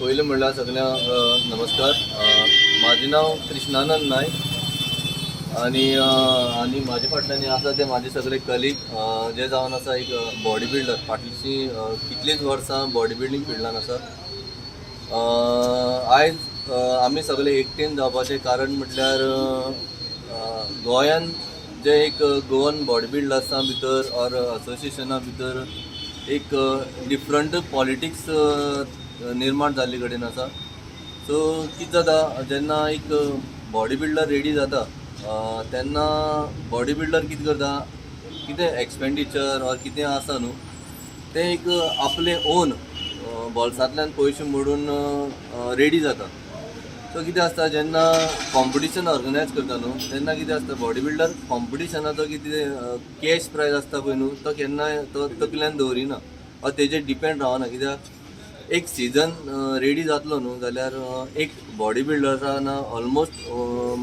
पयलें म्हणल्यार सगळ्यांक नमस्कार. म्हाजें नांव कृष्णानंद नायक आनी आनी म्हाजे फाटल्यान आसा ते म्हाजे सगळे कलीग जे जावन आसा एक बॉडी बिल्डर. फाटलीं कितलींच वर्सां बॉडी बिल्डींग फिल्डान आसा. आयज आमी सगळे एकटेन जावपाचें कारण म्हटल्यार गोंयान जे एक गोवन बॉडी बिल्डर्सां भितर ऑर असोसिएशना भितर एक डिफरंट पॉलिटिक्स निर्माण जाल्ले कडेन आसा. सो कितें जाता, जेन्ना एक बॉडी बिल्डर रेडी जाता तेन्ना बॉडी बिल्डर कितें करता, कितें एक्सपेंडिचर ऑर कितें आसा न्हू, तें एक आपले ओन बोल्सांतल्यान पयशे मोडून रेडी जाता. सो कितें आसता, जेन्ना कॉम्पिटिशन ऑर्गनायज करता न्हू, तेन्ना कितें आसता, बॉडी बिल्डर कॉम्पिटिशनाचो कितें कॅश प्रायज आसता पळय न्हू, तो केन्नाय तो तकल्यान दवरिना वा तेजेर डिपेंड रावना. कित्याक एक सिजन रेडी जातलो न्हू जाल्यार एक बॉडी बिल्डरान almost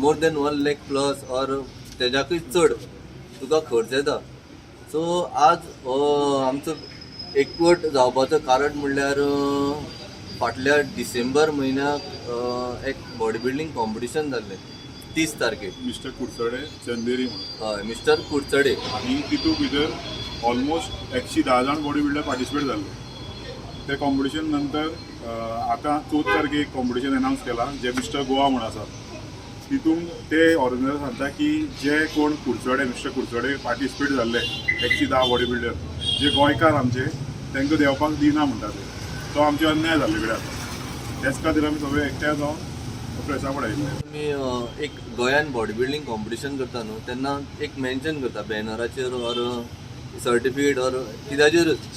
more than 1 lakh plus or तेज्याकूय चड तुका खर्च येता. सो आज हो आमचो एकवट जावपाचो कारण म्हणल्यार फाटल्या डिसेंबर म्हयन्याक एक बॉडी बिल्डींग कॉम्पिटिशन जाल्लें 30 तारखेक. मिस्टर कुडचडे चंदेरी म्हणून. हय, मिस्टर कुडचडे. आनी तितूंत भितर ऑलमोस्ट 110 जाण बॉडी बिल्डर पार्टिसिपेट जाल्ले. ते कॉम्पिटिशन नंतर आतां 4 तारखेक एक कॉम्पिटिशन अनावन्स केला, जे मिस्टर गोवा म्हूण आसा. तितून ते ऑर्गनायजर सांगता की जे कोण कुडचडे, मिस्टर कुडचडे पार्टिसिपेट जाल्ले 110 बॉडी बिल्डर जे गोंयकार आमचे, तांकां देंवपाक दिना म्हणटा ते. तो आमचे अन्याय जाल्ले कडेन आसा. तेच खातीर आमी सगळे एकठांय जावन प्रेसा फुडें आयिल्ले. तुमी एक गोंयान बॉडी बिल्डींग कॉम्पिटिशन करता न्हू, तेन्ना एक मेन्शन करता बॅनराचेर ऑर सर्टिफिकेट ऑर कित्याचेरूच.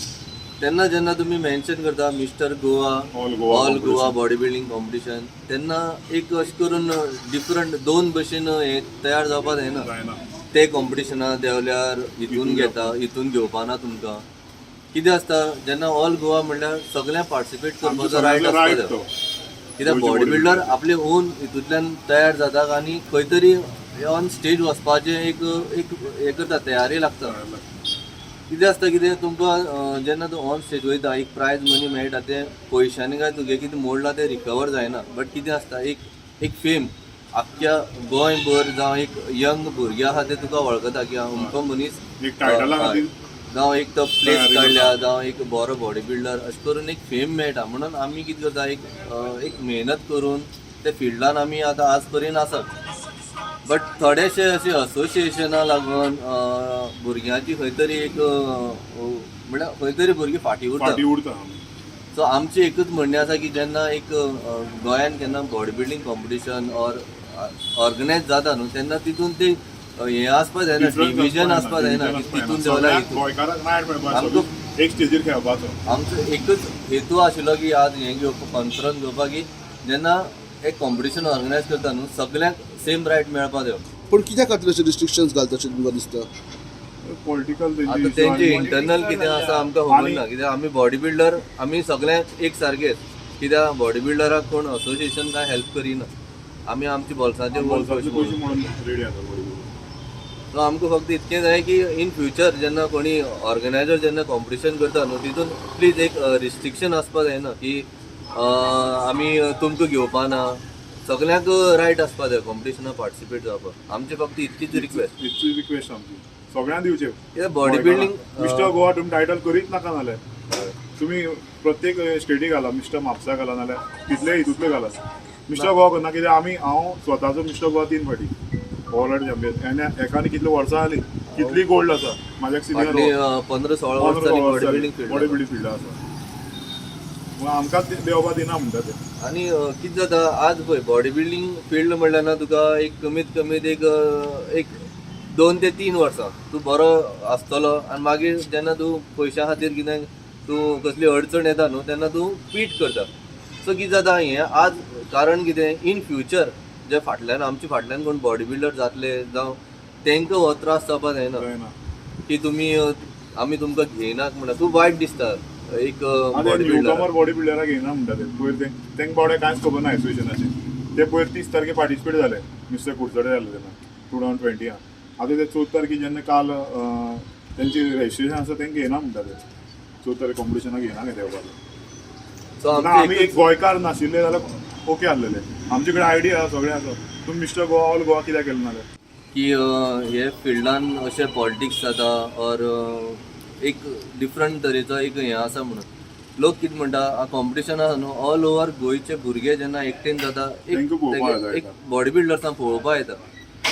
तेन्ना जेन्ना तुमी मेन्शन करता mister Goa all Goa all Goa body building competition, तेन्ना एक अशें करून डिफरंट दोन भशेन हें तयार जावपाक जायना. जायना. ते कॉम्पिटिशनाक देंवल्यार हितून घेता, हितून घेवपा ना तुमकां. कितें आसता, जेन्ना ऑल गोवा म्हणल्यार सगळ्यांक पार्टिसिपेट करपाचो रायट आसता. रायट तो. कित्याक गोंयचे बॉडी body builder आपले ओन हितूंतल्यान तयार जाता आनी खंय तरी ऑन स्टेज वचपाचें एक एक हें करता, तयारी लागता. कितें आसता, कितें तुमकां जेन्ना तूं ऑन स्टेज वयता, एक प्रायज मनी मेळटा. तें पयशांनी काय तुगे कितें मोडलां तें रिकवर जायना, बट कितें आसता, एक एक फेम आख्ख्या गोंयभर जावं एक यंग भुरगे आहा ते तुका वळखता की अमको मनीस एक टायटला खातीर जावं एक तो प्लेस तयारी काडल्या, जावं एक बरो बॉडी बिल्डर, अशें करून एक फेम मेळटा. म्हणून आमी कितें करता, एक एक मेहनत करून ते फिल्डान आमी आतां आज पर्यंत आसात. बट थोडेशे अशे असोसिएशना लागून भुरग्यांची खंय तरी एक म्हळ्यार खंय तरी भुरगीं फाटीं उरता. फाटी उरता. सो आमचें एकूच म्हणणें आसा की जेन्ना एक गोंयान केन्ना body building competition or organize जाता न्हू, तेन्ना तितून ते हें आसपा जायना, डिविजन आसपा जायना की तितून देंवला, हितून. गोंयकारांक रायट मेळपाक एक स्टेजीर खेळपाचो. आमचो एकूच हेतू आशिल्लो की आज हें घेवपाक, कॉन्फरन्स घेवपाक, की जेन्ना एक कॉम्पिटिशन ऑर्गनायज करता न्हू, सगळ्यांक सेम रायट मेळपा जायो. पूण कित्या खातीर अशें रिस्ट्रिक्शन्स घालता अशें तुमकां दिसता? पॉलिटिकल. आतां तेंचे इंटरनल कितें आसा आमकां खबर ना. कित्याक आमी बॉडी बिल्डर, आमी सगळ्यांक एक सारकेच. कित्याक बॉडी बिल्डराक कोण असोसिएशन काय हेल्प करिना, आमी आमच्या बोल्सांचे ओन पयशे पयशे भरून. म्हणून रेडी आसा बॉडी बिल्डर. सो आमकां फक्त इतकें जाय की इन फ्युचर जेन्ना कोणी ऑर्गनायजर जेन्ना कॉम्पिटिशन करता न्हू, तितून प्लीज एक रिस्ट्रिक्शन आसपा जायना की आमी तुमकां घेवपा ना. सगळ्यांक रायट आसपा जाय कॉम्पिटिशनाक पार्टिसिपेट जावपाक. आमची फक्त इतकीच रिक्वेस्ट. इतकी रिक्वेस्ट आमची, सगळ्यांक दिवचे. कित्याक बॉडी बिल्डींग मिस्टर गोवा तुमी टायटल करीत नाका, जाल्यार तुमी प्रत्येक स्टेटी घाला, मिस्टर म्हापसा घाला, नाल्यार तितले हितूंतले घाला. मिस्टर गोवा करना कित्याक आमी, हांव स्वताचो मिस्टर गोवा तीन फावटी ओवरऑल चॅम्पियन आनी एकाने कितले वर्सां जाली, कितली गोल्ड आसा म्हाज्या फाटली सिनियर. 15-16 वर्सां जाली body building field. Body building field आसा म्हणून आमकांच देंवपा दिना म्हणटा ते. आनी कितें जाता, आज पळय, बॉडी बिल्डींग फिल्ड म्हणल्यार ना तुका एक कमीत कमीत एक एक 2 ते 3 वर्सां तूं बरो आसतलो आनी मागीर जेन्ना तूं पयशां खातीर कितें तूं कसली अडचण येता न्हू, तेन्ना तूं क्वीट करता. सो कितें जाता, हें आज कारण कितें, इन फ्युचर जे फाटल्यान आमचे फाटल्यान कोण बॉडी बिल्डर जातले जावं तांकां हो त्रास जावपाक जायना जायना. की तुमी आमी तुमकां घेयनात म्हणटा. खूब वायट दिसता एक बॉडी न्यू बिल्डर. कमर बॉडी बिल्डराक घेयना म्हणटा ते. पयर ते तांकां बावड्या कांयच खबर ना एसोसिएशनाचें. ते पयर 30 तारखे पार्टिसिपेट जाले, मिस्टर कुडचडे जाले तेन्ना 2020. आतां ते 4 तारखे जेन्ना काल तेंची रजिस्ट्रेशन आसा, तांकां घेयना म्हणटा ते. 4 तारखे कॉम्पिटिशनाक घेयना खंय देंवपाक. सो ना, आमी आमचे एक गोंयकार नाशिल्ले जाल्यार ओके आसलेले. आमचे कडेन आयडिया आसा, सगळें आसा. तुमी मिस्टर गोवा ऑल गोवा कित्याक केलें ना जाल्यार? की हे फिल्डान अशें पॉलिटिक्स जाता ऑर एक डिफरंट तरेचो एक हें आसा म्हणून लोक कितें म्हणटा, कॉम्पिटिशन आसा न्हू, ऑल ओवर गोंयचे भुरगे जेन्ना एकटेन जाता, तेंकां पळोवपाक एक येता. एक बॉडी बिल्डर्सांक पळोवपाक येता,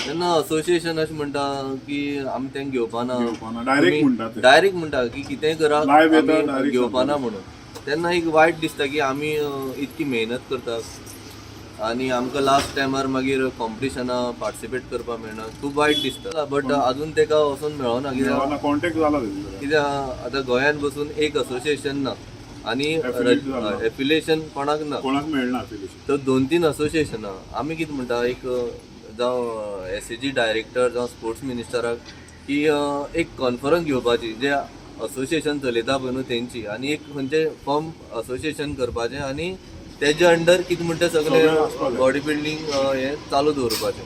तेन्ना असोसिएशन अशें म्हणटा की आमी तांकां घेवपा ना. घेवपा ना. Direct म्हणटा ते. डायरेक्ट म्हणटा की कितेंय करा, Live येता, आमी direct घेवपा ना सांगता. म्हणून. तेन्ना एक वायट दिसता की आमी इतकी मेहनत करता आनी आमकां लास्ट टायमार मागीर कॉम्पिटिशना पार्टिसिपेट करपाक मेळना, खूब वायट दिसता. बट अजून तेका वचून मेळना कित्याक? कॉन्टेक्ट जाला तेजे कडेन. कित्याक आतां गोंयांत बसून एक असोसिएशन ना आनी Affiliate जाला. एफिलिएशन कोणाक ना. कोणाक मेळना affiliation. तर दोन तीन असोसिएशनां आमी कितें म्हणटा, एक जावं एसएजी डायरेक्टर जावं स्पोर्ट्स मिनिस्टराक की एक कॉन्फरन्स घेवपाची, जे असोसिएशन चलयता पळय न्हू तेंची, आनी एक खंयचें फर्म असोसिएशन करपाचें आनी तेजे अंडर कितें म्हणटा सगळें आसपाक सगळें जाय. बॉडी बिल्डींग हें चालू दवरपाचें.